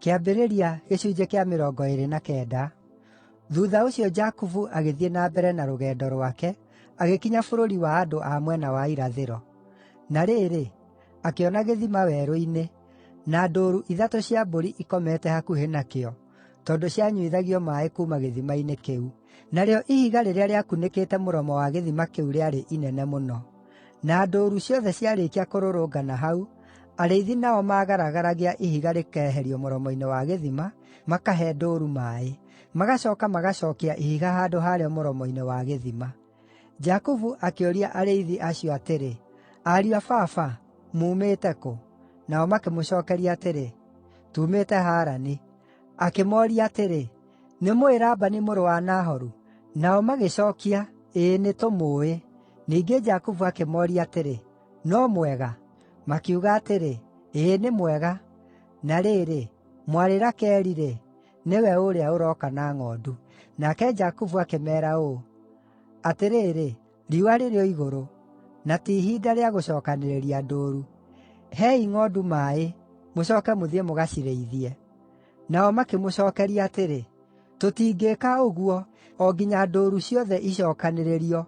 Kĩambĩrĩria 29. Thuutha ũcio Jakubu agĩthiĩ na mbere na rũgendo rwake, agĩkinya bũrũri wa andũ a mwena wa irathĩro. Na rĩrĩ, akĩona gĩthima werũ-inĩ, na ndũũru ithatũ cia mbũri ikomete hakuhĩ nakĩo, tondũ cianyuithagio maaĩ kuuma gĩthima-inĩ kĩu. Narĩo ihiga rĩrĩa rĩakunĩkĩte mũromo wa gĩthima kĩu rĩarĩ inene mũno. Na ndũũru ciothe ciarĩkia kũrũrũngana hau, arĩithi nao maagaragaragia ihiga rĩkeherio mũromo-inĩ wa gĩthima, makahe ndũũru maaĩ. Magacooka magacookia ihiga handũ harĩo mũromo-inĩ wa gĩthima. Jakubu akĩũria arĩithi acio atĩrĩ, “Ariũ a baba, muumĩte kũ?” Nao makĩmũcookeria atĩrĩ, “Tuumĩte Harani.” Akĩmooria atĩrĩ, “Nĩmũũĩ Labani mũrũ wa Nahoru?” Nao magĩcookia, “Ĩĩ nĩtũmũũĩ.” Ningĩ Jakubu akĩmooria atĩrĩ, “No mwega?” Makiuga atĩrĩ, “Ĩĩ nĩ mwega. Na rĩrĩ, mwarĩ Rakeli-rĩ, nĩwe ũũrĩa ũroka na ng'ondu.” Nake Jakubu akĩmeera ũũ, “Atĩrĩrĩ, riũa rĩrĩ o igũrũ, na ti ihinda rĩa gũcookanĩrĩria ndũũru. Heei ng'ondu maaĩ, mũcooke mũthiĩ mũgacirĩithie.” Nao makĩmũcookeria atĩrĩ, “Tũtingĩĩka ũguo, o nginya ndũũru ciothe icookanĩrĩrio,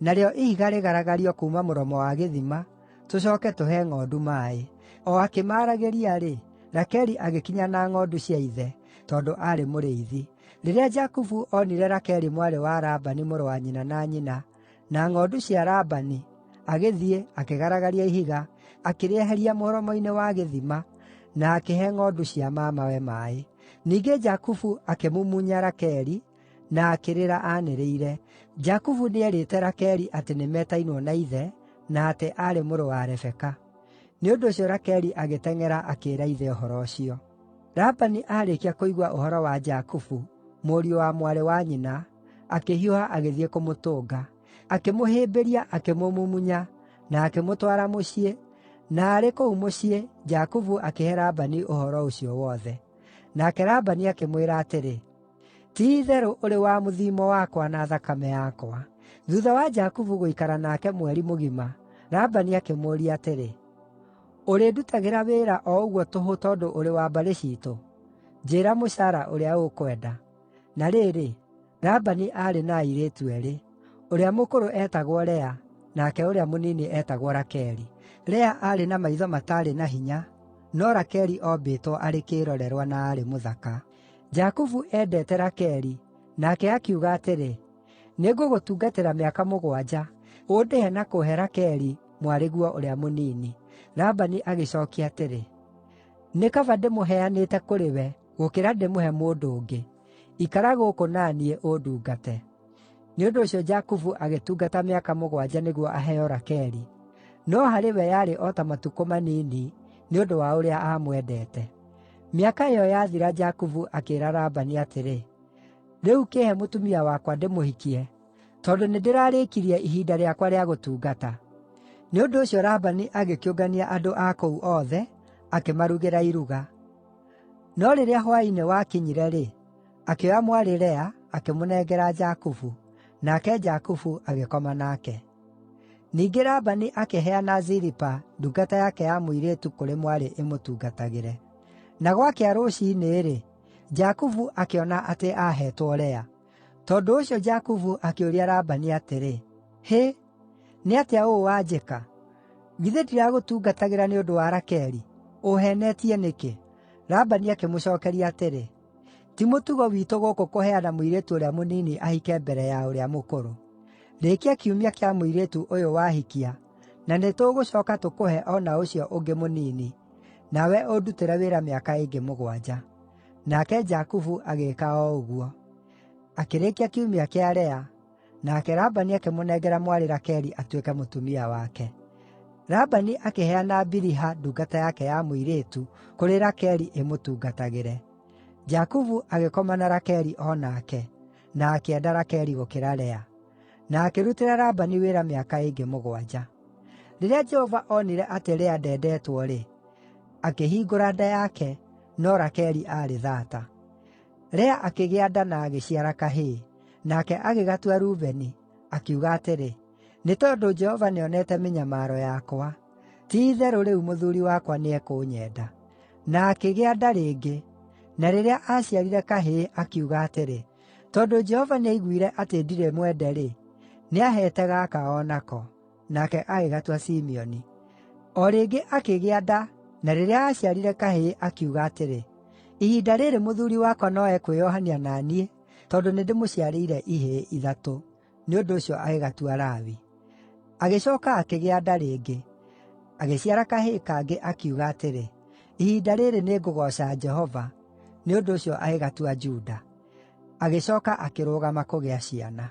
narĩo ihiga rĩgaragario kuuma mũromo wa gĩthima, tũcooke tũhe ng'ondu maaĩ.” O akĩmaaragĩria-rĩ, Rakeli agĩkinya na ng'ondu cia ithe, tondũ aarĩ mũrĩithi. Rĩrĩa Jakubu onire Rakeli mwarĩ wa Labani mũrũ wa nyina na nyina, na ng'ondu cia Labani, agĩthiĩ, akĩgaragaria ihiga, akĩrĩeheria mũromo-inĩ wa gĩthima, na akĩhe ng'ondu cia mamawe maaĩ. Ningĩ Jakubu akĩmumunya Rakeli, na akĩrĩra anĩrĩire. Jakubu nĩerĩte Rakeli atĩ nĩmetainwo na ithe, na atĩ aarĩ mũrũ wa Rebeka. Nĩ ũndũ ũcio Rakeli agĩteng'era akĩĩra ithe ũhoro ũcio. Labani aarĩkia kũigua ũhoro wa Jakubu, mũriũ wa mwarĩ wa nyina, akĩhiũha agĩthiĩ kũmũtũnga. Akĩmũhĩmbĩria akĩmũmumunya, na akĩmũtwara mũciĩ, na arĩ kũu mũciĩ, Jakubu akĩhe Labani ũhoro ũcio wothe. Nake Labani akĩmwĩra atĩrĩ, “Ti-itherũ ũrĩ wa mũthiimo wakwa na thakame yakwa.” Thuutha wa Jakubu gũikara nake mweri mũgima, Labani akĩmũũria atĩrĩ, “Ũrĩndutagĩra wĩra o ũguo tũhũ tondũ ũrĩ wa mbarĩ ciitũ? Njĩĩra mũcaara ũrĩa ũkwenda.” Na rĩrĩ, Labani aarĩ na airĩtu eerĩ; ũrĩa mũkũrũ eetagwo Lea, nake ũrĩa mũnini eetagwo Rakeli. Lea aarĩ na maitho mataarĩ na hinya, no Rakeli oombĩtwo arĩ kĩĩrorerwa na aarĩ mũthaka. Jakubu eendete Rakeli, nake akiuga atĩrĩ, “Nĩngũgũtungatĩra mĩaka mũgwanja, ũndĩhe na kũũhe Rakeli, mwarĩguo ũrĩa mũnini.” Labani agĩcookia atĩrĩ, “Nĩ kaba ndĩmũheanĩte kũrĩ we, gũkĩra ndĩmũhe mũndũ ũngĩ. Ikara gũkũ na niĩ, ũndungate.” Nĩ ũndũ ũcio Jakubu agĩtungata mĩaka mũgwanja nĩguo aheo Rakeli, no harĩ we yarĩ o ta matukũ manini nĩ ũndũ wa ũrĩa aamwendete. Mĩaka ĩyo yathira Jakubu akĩĩra Labani atĩrĩ, “Rĩu kĩĩhe mũtumia wakwa ndĩmũhikie, tondũ nĩndĩrarĩkirie ihinda rĩakwa rĩa gũtungata.” Nĩ ũndũ ũcio Labani agĩkĩũngania andũ a kũu othe, akĩmarugĩra iruga. No rĩrĩa hwaĩ-inĩ wakinyire-rĩ, akĩoya mwarĩ Lea, akĩmũnengera Jakubu, nake Jakubu agĩkoma nake. Ningĩ Labani akĩheana Zilipa, ndungata yake ya mũirĩtu kũrĩ mwarĩ ĩmũtungatagĩre. Na gwakĩa rũciinĩ-rĩ, Jakubu akĩona atĩ aaheetwo Lea! Tondũ ũcio Jakubu akĩũria Labani atĩrĩ, “Hĩ, nĩ atĩa ũũ wanjĩka? Githĩ ndiragũtungatagĩra nĩ ũndũ wa Rakeli? Ũũheenetie nĩkĩ?” Labani akĩmũcookeria atĩrĩ, “Ti mũtugo witũ gũkũ kũheana mũirĩtu ũrĩa mũnini ahike mbere ya ũrĩa mũkũrũ. Rĩkia kiumia kĩa mũirĩtu ũyũ wahikia, na nĩtũgũcooka tũkũhe o na ũcio ũngĩ mũnini, nawe ũndutĩre wĩra mĩaka ĩngĩ mũgwanja.” Nake Jakubu agĩĩka o ũguo. Akĩrĩkia kiumia kĩa Lea, nake Labani akĩmũnengera mwarĩ Rakeli atuĩke mũtumia wake. Labani akĩheana Biliha ndungata yake ya mũirĩtu kũrĩ Rakeli ĩmũtungatagĩre. Jakubu agĩkoma na Rakeli o nake, na akĩenda Rakeli gũkĩra Lea. Na akĩrutĩra Labani wĩra mĩaka ĩngĩ mũgwanja. Rĩrĩa Jehova onire atĩ Lea ndendetwo-rĩ, akĩhingũra nda yake, no Rakeli aarĩ thaata. Lea akĩgĩa nda na agĩciara kahĩĩ. Nake agĩgatua Rubeni, akiuga atĩrĩ, “Nĩ tondũ Jehova nĩonete mĩnyamaro yakwa. Ti-itherũ rĩu mũthuuri wakwa nĩekũnyenda.” Na akĩgĩa nda rĩngĩ, Na rĩrĩa aaciarire kahĩĩ, akiuga atĩrĩ, “Tondũ Jehova nĩaiguire atĩ ndirĩ mwende-rĩ, nĩaheete gaka o nako.” Nake agĩgatua Simeoni. O rĩngĩ akĩgĩa nda na rĩrĩa aaciarire kahĩĩ, akiuga atĩrĩ, “Ihinda rĩĩrĩ mũthuuri wakwa no ekwĩohania na niĩ tondũ nĩndĩmũciarĩire ihĩĩ ithatũ.” Nĩ ũndũ ũcio agĩgatua Lawi. Agĩcooka akĩgĩa nda rĩngĩ, agĩciara kahĩĩ kangĩ, akiuga atĩrĩ, “Ihinda rĩĩrĩ nĩngũgooca Jehova.” Nĩ ũndũ ũcio agĩgatua Juda. Agĩcooka akĩrũgama kũgĩa ciana.